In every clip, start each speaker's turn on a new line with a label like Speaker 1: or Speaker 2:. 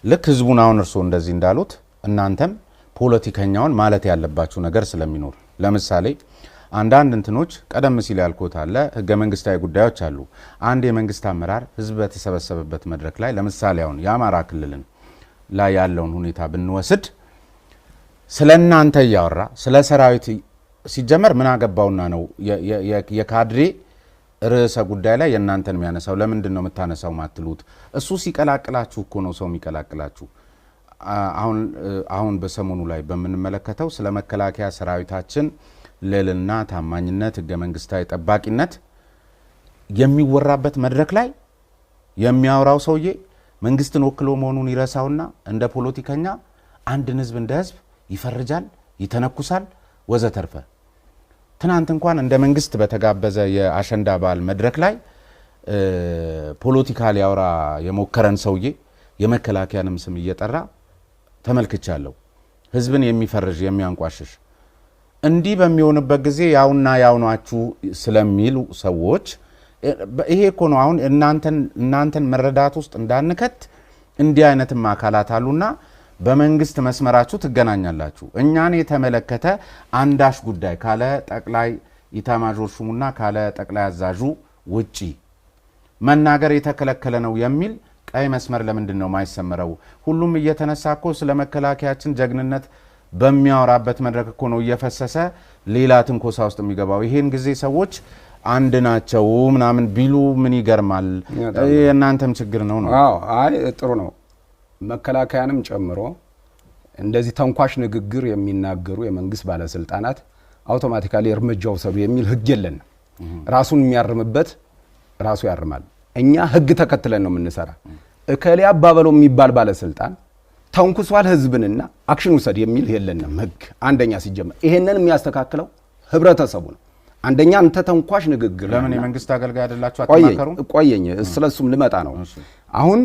Speaker 1: ልክ ህዝቡን አሁን እርስዎ እንደዚህ እንዳሉት እናንተም ፖለቲከኛውን ማለት ያለባችሁ ነገር ስለሚኖር፣ ለምሳሌ አንዳንድ እንትኖች ቀደም ሲል ያልኩት አለ፣ ህገ መንግስታዊ ጉዳዮች አሉ። አንድ የመንግስት አመራር ህዝብ በተሰበሰበበት መድረክ ላይ፣ ለምሳሌ አሁን የአማራ ክልልን ላይ ያለውን ሁኔታ ብንወስድ፣ ስለ እናንተ እያወራ ስለ ሰራዊት ሲጀመር ምን አገባውና ነው የካድሬ ርዕሰ ጉዳይ ላይ የእናንተን የሚያነሳው? ለምንድን ነው የምታነሳው ማትሉት? እሱ ሲቀላቅላችሁ እኮ ነው ሰው የሚቀላቅላችሁ። አሁን በሰሞኑ ላይ በምንመለከተው ስለ መከላከያ ሰራዊታችን ልዕልና፣ ታማኝነት፣ ህገ መንግስታዊ ጠባቂነት የሚወራበት መድረክ ላይ የሚያወራው ሰውዬ መንግስትን ወክሎ መሆኑን ይረሳውና እንደ ፖለቲከኛ አንድን ህዝብ እንደ ህዝብ ይፈርጃል፣ ይተነኩሳል፣ ወዘተርፈ። ትናንት እንኳን እንደ መንግስት በተጋበዘ የአሸንዳ በዓል መድረክ ላይ ፖለቲካ ሊያወራ የሞከረን ሰውዬ የመከላከያንም ስም እየጠራ ተመልክቻለሁ። ህዝብን የሚፈርጅ፣ የሚያንቋሽሽ እንዲህ በሚሆንበት ጊዜ ያውና ያው ናችሁ ስለሚሉ ሰዎች ይሄ እኮ ነው አሁን እናንተን መረዳት ውስጥ እንዳንከት እንዲህ አይነትም አካላት አሉና በመንግስት መስመራችሁ ትገናኛላችሁ። እኛን የተመለከተ አንዳች ጉዳይ ካለ ጠቅላይ ኢታማዦር ሹሙና ካለ ጠቅላይ አዛዡ ውጪ መናገር የተከለከለ ነው የሚል ቀይ መስመር ለምንድን ነው የማይሰመረው? ሁሉም እየተነሳ እኮ ስለ መከላከያችን ጀግንነት በሚያወራበት መድረክ እኮ ነው እየፈሰሰ ሌላ ትንኮሳ ውስጥ የሚገባው። ይሄን ጊዜ ሰዎች አንድ ናቸው ምናምን ቢሉ ምን ይገርማል? የእናንተም ችግር ነው ነው።
Speaker 2: አዎ፣ አይ ጥሩ ነው። መከላከያንም ጨምሮ እንደዚህ ተንኳሽ ንግግር የሚናገሩ የመንግስት ባለስልጣናት automatically እርምጃ ውሰዱ የሚል ህግ የለንም። ራሱን የሚያርምበት ራሱ ያርማል። እኛ ህግ ተከትለን ነው የምንሰራ። እከሌ አባበለው የሚባል ባለስልጣን ተንኩሷል ህዝብንና action ውሰድ የሚል የለንም ህግ። አንደኛ ሲጀመር ይሄንን የሚያስተካክለው ህብረተሰቡ ነው። አንደኛ አንተ ተንኳሽ ንግግር
Speaker 1: ለምን የመንግስት አገልጋይ አይደላችሁ?
Speaker 2: ቆየኝ
Speaker 1: አትማከሩም?
Speaker 2: ቆየኝ፣ ስለሱም ልመጣ ነው። አሁን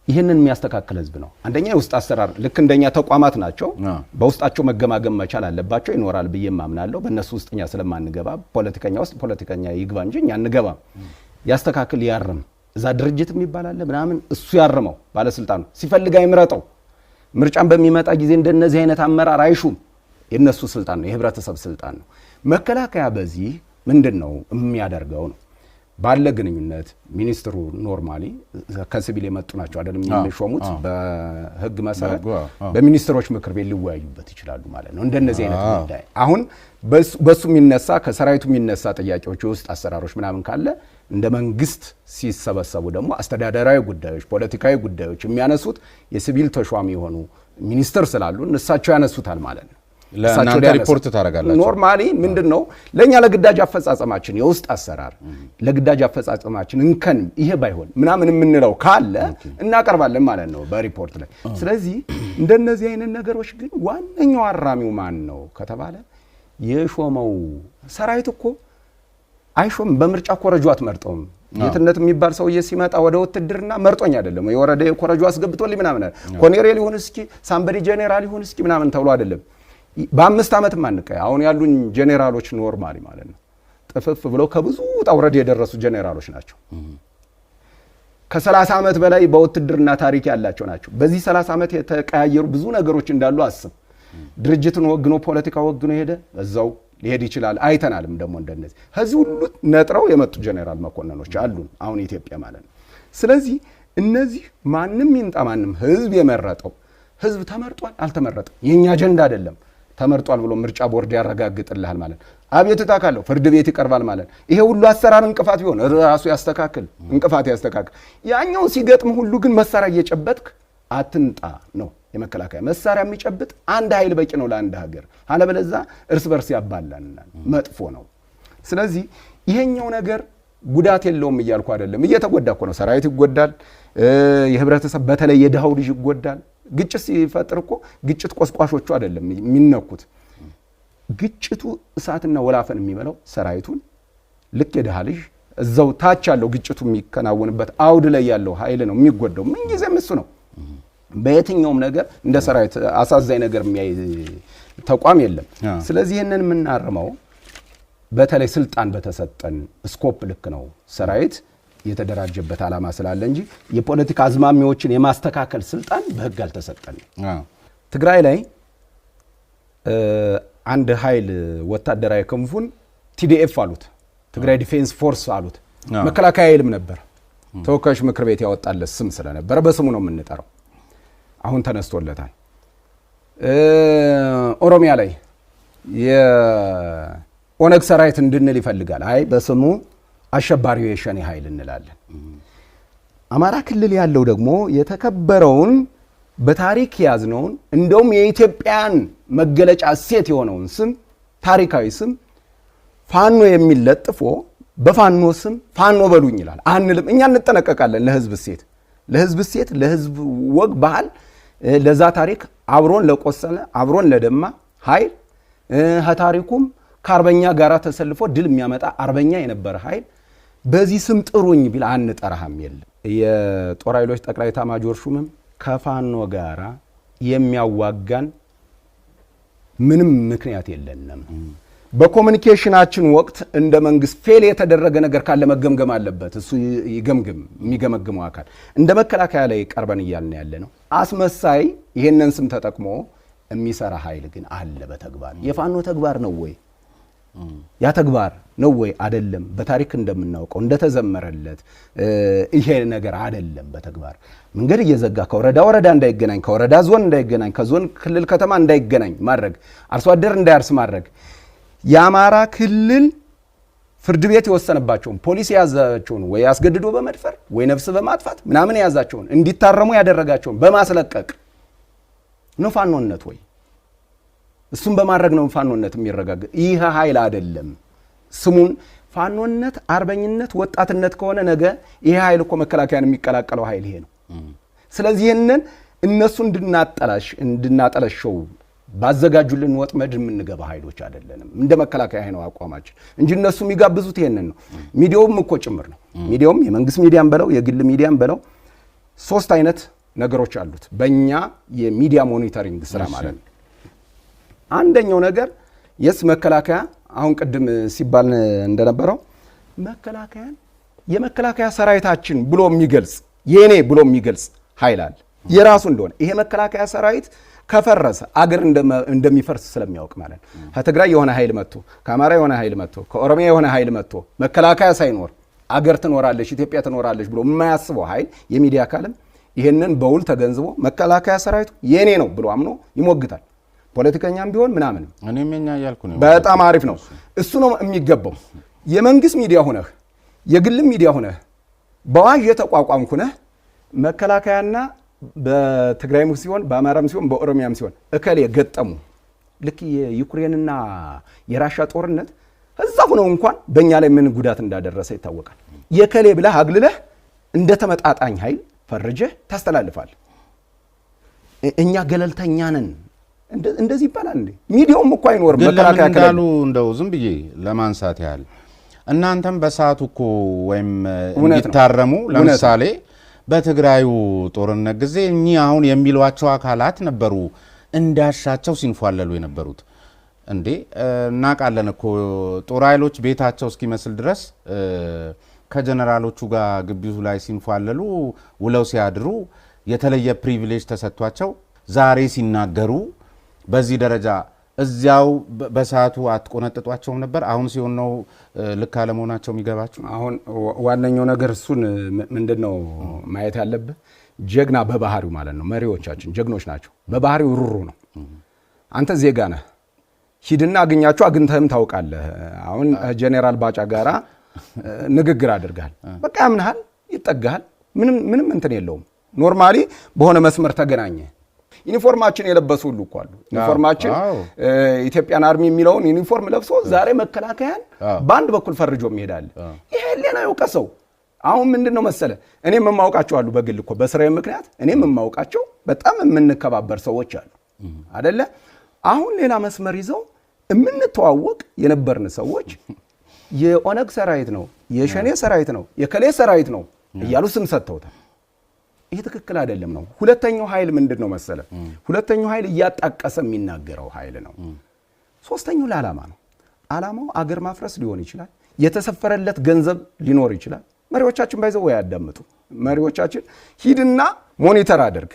Speaker 2: ይህንን የሚያስተካክል ህዝብ ነው። አንደኛ የውስጥ አሰራር ልክ እንደኛ ተቋማት ናቸው። በውስጣቸው መገማገም መቻል አለባቸው። ይኖራል ብዬ ማምናለሁ። በእነሱ ውስጥ እኛ ስለማንገባ ፖለቲከኛ ውስጥ ፖለቲከኛ ይግባ እንጂ እኛ አንገባም። ያስተካክል፣ ያርም። እዛ ድርጅት የሚባል አለ ምናምን፣ እሱ ያርመው። ባለስልጣኑ ሲፈልግ አይምረጠው። ምርጫን በሚመጣ ጊዜ እንደነዚህ አይነት አመራር አይሹም። የእነሱ ስልጣን ነው፣ የህብረተሰብ ስልጣን ነው። መከላከያ በዚህ ምንድን ነው የሚያደርገው ነው ባለ ግንኙነት ሚኒስትሩ normally ከሲቪል የመጡ ናቸው አይደለም የሚሾሙት፣ በህግ መሰረት
Speaker 1: በህጉ፣ አዎ።
Speaker 2: በሚኒስትሮች ምክር ቤት ሊወያዩበት ይችላሉ ማለት ነው። እንደነዚህ አይነት ጉዳይ አሁን በሱ የሚነሳ፣ ከሰራዊቱ የሚነሳ ጥያቄዎች፣ የውስጥ አሰራሮች ምናምን ካለ እንደ መንግስት ሲሰበሰቡ ደግሞ አስተዳደራዊ ጉዳዮች፣ ፖለቲካዊ ጉዳዮች የሚያነሱት የሲቪል ተሿሚ የሆኑ ሚኒስትር ስላሉ እሳቸው ያነሱታል ማለት ነው።
Speaker 1: ለእናንተ
Speaker 2: እሳቸው ሊያነሱ
Speaker 1: ሪፖርት ታደርጋላችሁ?
Speaker 2: Normally ምንድን ነው ለእኛ ለግዳጅ አፈጻጸማችን የውስጥ አሰራር ለግዳጅ አፈጻጸማችን እንከን ይሄ ባይሆን ምናምን የምንለው ካለ እናቀርባለን ማለት ነው በሪፖርት ላይ። ስለዚህ እንደነዚህ አይነት ነገሮች ግን ዋነኛው አራሚው ማን ነው ከተባለ የሾመው ሰራዊት እኮ አይሾም። በምርጫ ኮረጆ አትመርጠውም። ጌትነት የሚባል ሰውዬ ሲመጣ ወደ ውትድርና መርጦኝ አይደለም፣ የወረደ ኮረጆ አስገብቶልኝ ምናምን አይደለም። ኮሎኔል ይሁን እስኪ somebody ጄኔራል ይሁን እስኪ ምናምን ተብሎ አይደለም። በ5 ዓመት ማንቀ አሁን ያሉን ጄኔራሎች normally ማለት ነው ጥፍፍ ብለው ከብዙ ውጣ ውረድ የደረሱ ጄኔራሎች ናቸው። ከ30 ዓመት በላይ በውትድርና ታሪክ ያላቸው ናቸው። በዚህ 30 ዓመት የተቀያየሩ ብዙ ነገሮች እንዳሉ አስብ። ድርጅትን ወግኖ ፖለቲካ ወግኖ ሄደ፣ በዛው ሊሄድ ይችላል። አይተናልም ደግሞ እንደነዚህ ከዚህ ሁሉ ነጥረው የመጡ ጄኔራል መኮንኖች አሉን አሁን ኢትዮጵያ ማለት ነው። ስለዚህ እነዚህ ማንም ይምጣ ማንም ህዝብ የመረጠው ህዝብ ተመርጧል አልተመረጠም የኛ አጀንዳ አይደለም። ተመርጧል ብሎ ምርጫ ቦርድ ያረጋግጥልሃል ማለት ነው። አቤቱታ ካለው ፍርድ ቤት ይቀርባል ማለት ነው። ይሄ ሁሉ አሰራር እንቅፋት ቢሆን ራሱ ያስተካክል፣ እንቅፋት ያስተካክል። ያኛው ሲገጥም ሁሉ ግን መሳሪያ እየጨበጥክ አትንጣ ነው። የመከላከያ መሳሪያ የሚጨብጥ አንድ ኃይል በቂ ነው ለአንድ ሀገር። አለበለዛ እርስ በርስ ያባላናል፣ መጥፎ ነው። ስለዚህ ይሄኛው ነገር ጉዳት የለውም እያልኩ አይደለም። እየተጎዳ እኮ ነው። ሰራዊት ይጎዳል፣ የህብረተሰብ በተለይ የድሃው ልጅ ይጎዳል። ግጭት ሲፈጥር እኮ ግጭት ቆስቋሾቹ አይደለም የሚነኩት። ግጭቱ እሳትና ወላፈን የሚበላው ሰራዊቱን ልክ የድሃ ልጅ እዛው ታች ያለው ግጭቱ የሚከናወንበት አውድ ላይ ያለው ኃይል ነው የሚጎዳው። ምንጊዜም እሱ ነው። በየትኛውም ነገር እንደ ሰራዊት አሳዛኝ ነገር የሚያይ ተቋም የለም። ስለዚህ ይህንን የምናርመው በተለይ ስልጣን በተሰጠን scope ልክ ነው። ሰራዊት የተደራጀበት ዓላማ ስላለ እንጂ የፖለቲካ አዝማሚዎችን የማስተካከል ስልጣን በህግ አልተሰጠንም። ትግራይ ላይ አንድ ኃይል ወታደራዊ ክንፉን TDF አሉት፣ ትግራይ Defense Force አሉት። መከላከያ ኃይልም ነበር። ተወካዮች ምክር ቤት ያወጣለት ስም ስለነበረ በስሙ ነው የምንጠራው። አሁን ተነስቶለታል። ኦሮሚያ ላይ የኦነግ ሰራዊት እንድንል ይፈልጋል። አይ በስሙ አሸባሪው የሸኔ ኃይል እንላለን። አማራ ክልል ያለው ደግሞ የተከበረውን በታሪክ የያዝነውን እንደውም የኢትዮጵያን መገለጫ እሴት የሆነውን ስም ታሪካዊ ስም ፋኖ የሚል ለጥፎ በፋኖ ስም ፋኖ በሉኝ ይላል። አንልም። እኛ እንጠነቀቃለን። ለህዝብ እሴት፣ ለህዝብ እሴት፣ ለህዝብ ወግ ባህል፣ ለዛ ታሪክ አብሮን ለቆሰለ አብሮን ለደማ ኃይል ከታሪኩም ከአርበኛ ጋር ተሰልፎ ድል የሚያመጣ አርበኛ የነበረ ኃይል በዚህ ስም ጥሩኝ ቢል አንጠራህም። የለም። የጦር ኃይሎች ጠቅላይ ኤታማዦር ሹምም ከፋኖ ጋራ የሚያዋጋን ምንም ምክንያት የለንም። በ communication ኣችን ወቅት እንደ መንግስት fail የተደረገ ነገር ካለ መገምገም አለበት። እሱ ይገምግም፣ የሚገመግመው አካል። እንደ መከላከያ ላይ ቀርበን እያልን ያለ ነው። አስመሳይ ይሄንን ስም ተጠቅሞ የሚሰራ ኃይል ግን አለ። በተግባር የፋኖ ተግባር ነው ወይ? ያ ተግባር ነው ወይ? አይደለም። በታሪክ እንደምናውቀው እንደተዘመረለት ይሄ ነገር አይደለም። በተግባር መንገድ እየዘጋ ከወረዳ ወረዳ እንዳይገናኝ፣ ከወረዳ ዞን እንዳይገናኝ፣ ከዞን ክልል ከተማ እንዳይገናኝ ማድረግ፣ አርሶ አደር እንዳያርስ ማድረግ፣ የአማራ ክልል ፍርድ ቤት የወሰነባቸውን ፖሊስ የያዛቸውን ወይ አስገድዶ በመድፈር ወይ ነፍስ በማጥፋት ምናምን የያዛቸውን እንዲታረሙ ያደረጋቸውን በማስለቀቅ ነው ፋኖነት ወይ? እሱን በማድረግ ነው ፋኖነት የሚረጋገጥ። ይህ ኃይል አይደለም። ስሙን ፋኖነት፣ አርበኝነት፣ ወጣትነት ከሆነ ነገ ይሄ ኃይል እኮ መከላከያን የሚቀላቀለው ኃይል ይሄ ነው። ስለዚህ ይህንን እነሱ እንድናጠለሸው ባዘጋጁልን ወጥመድ የምንገባ ኃይሎች አይደለንም። እንደ መከላከያ ነው አቋማችን እንጂ እነሱ የሚጋብዙት ይሄንን ነው። ሚዲያውም እኮ ጭምር ነው። ሚዲያውም የመንግስት ሚዲያም በለው የግል ሚዲያም በለው ሶስት አይነት ነገሮች አሉት በእኛ የሚዲያ monitoring ስራ ማለት ነው። አንደኛው ነገር የስ መከላከያ አሁን ቅድም ሲባል እንደነበረው መከላከያን የመከላከያ ሰራዊታችን ብሎ የሚገልጽ የኔ ብሎ የሚገልጽ ኃይል አለ የራሱ እንደሆነ። ይሄ መከላከያ ሰራዊት ከፈረሰ አገር እንደሚፈርስ ስለሚያውቅ ማለት ነው። ከትግራይ የሆነ ኃይል መጥቶ፣ ከአማራ የሆነ ኃይል መጥቶ፣ ከኦሮሚያ የሆነ ኃይል መጥቶ መከላከያ ሳይኖር አገር ትኖራለች፣ ኢትዮጵያ ትኖራለች ብሎ የማያስበው ኃይል የሚዲያ አካልም ይህንን በውል ተገንዝቦ መከላከያ ሰራዊቱ የኔ ነው ብሎ አምኖ ይሞግታል። ፖለቲከኛም ቢሆን ምናምን
Speaker 1: እኔም የኛ እያልኩ ነው።
Speaker 2: በጣም አሪፍ ነው። እሱ ነው የሚገባው። የመንግስት ሚዲያ ሁነህ የግልም ሚዲያ ሁነህ በአዋጅ የተቋቋምክ ሁነህ መከላከያና በትግራይም ሲሆን በአማራም ሲሆን በኦሮሚያም ሲሆን እከሌ ገጠሙ፣ ልክ የዩክሬንና የራሻ ጦርነት እዛ ሁነው እንኳን በእኛ ላይ ምን ጉዳት እንዳደረሰ ይታወቃል። የከሌ ብለህ አግልለህ እንደ ተመጣጣኝ ኃይል ፈርጀህ ታስተላልፋለህ። እኛ ገለልተኛ ነን እንደዚህ ይባላል እንዴ? ሚዲያውም እኮ አይኖርም።
Speaker 1: ግን ለምን
Speaker 2: መከላከያ ከሌለ።
Speaker 1: እንዳሉ እንደው ዝም ብዬ ለማንሳት ያህል እናንተም በሰዓቱ እኮ ወይም
Speaker 2: እውነት ነው።
Speaker 1: እንዲታረሙ
Speaker 2: እውነት ነው።
Speaker 1: ለምሳሌ በትግራዩ ጦርነት ጊዜ እኚህ አሁን የሚሏቸው አካላት ነበሩ እንዳሻቸው ሲንፏለሉ የነበሩት። እንዴ እናውቃለን እኮ ጦር ኃይሎች ቤታቸው እስኪመስል ድረስ ከጀነራሎቹ ጋር ግቢው ላይ ሲንፏለሉ ውለው ሲያድሩ የተለየ privilege ተሰጥቷቸው ዛሬ ሲናገሩ በዚህ ደረጃ እዚያው በሰዓቱ አትቆነጥጧቸውም ነበር? አሁን ሲሆን ነው ልክ አለመሆናቸው የሚገባቸው?
Speaker 2: አሁን ዋነኛው ነገር እሱን ምንድን ነው ማየት ያለብህ፣ ጀግና በባህሪው ማለት ነው። መሪዎቻችን ጀግኖች ናቸው። በባህሪው ሩሩ ነው። አንተ ዜጋ ነህ። ሂድና አግኛቸው፣ አግኝተህም ታውቃለህ። አሁን ጄኔራል ባጫ ጋራ ንግግር አድርገሃል። በቃ ያምንሃል፣ ይጠጋሃል። ምንም ምንም እንትን የለውም። Normally በሆነ መስመር ተገናኘ። ዩኒፎርማችን የለበሱ ሁሉ እኮ አሉ። ዩኒፎርማችን Ethiopian Army የሚለውን ዩኒፎርም ለብሶ ዛሬ መከላከያን በአንድ በኩል ፈርጆ የሚሄዳል። ይሄ ሌላ የውቀሰው አሁን ምንድን ነው መሰለ፣ እኔም የማውቃቸው አሉ። በግል እኮ በስራዬ ምክንያት እኔም የማውቃቸው በጣም የምንከባበር ሰዎች አሉ አደለ? አሁን ሌላ መስመር ይዘው የምንተዋወቅ የነበርን ሰዎች የኦነግ ሰራዊት ነው፣ የሸኔ ሰራዊት ነው፣ የከሌ ሰራዊት ነው እያሉ ስም ሰጥተውታል። ይሄ ትክክል አይደለም ነው። ሁለተኛው ኃይል ምንድን ነው መሰለ? ሁለተኛው ኃይል እያጣቀሰ የሚናገረው ኃይል ነው። ሶስተኛው ለዓላማ ነው። ዓላማው አገር ማፍረስ ሊሆን ይችላል። የተሰፈረለት ገንዘብ ሊኖር ይችላል። መሪዎቻችን by the way አያዳምጡ። መሪዎቻችን ሂድና monitor አድርግ።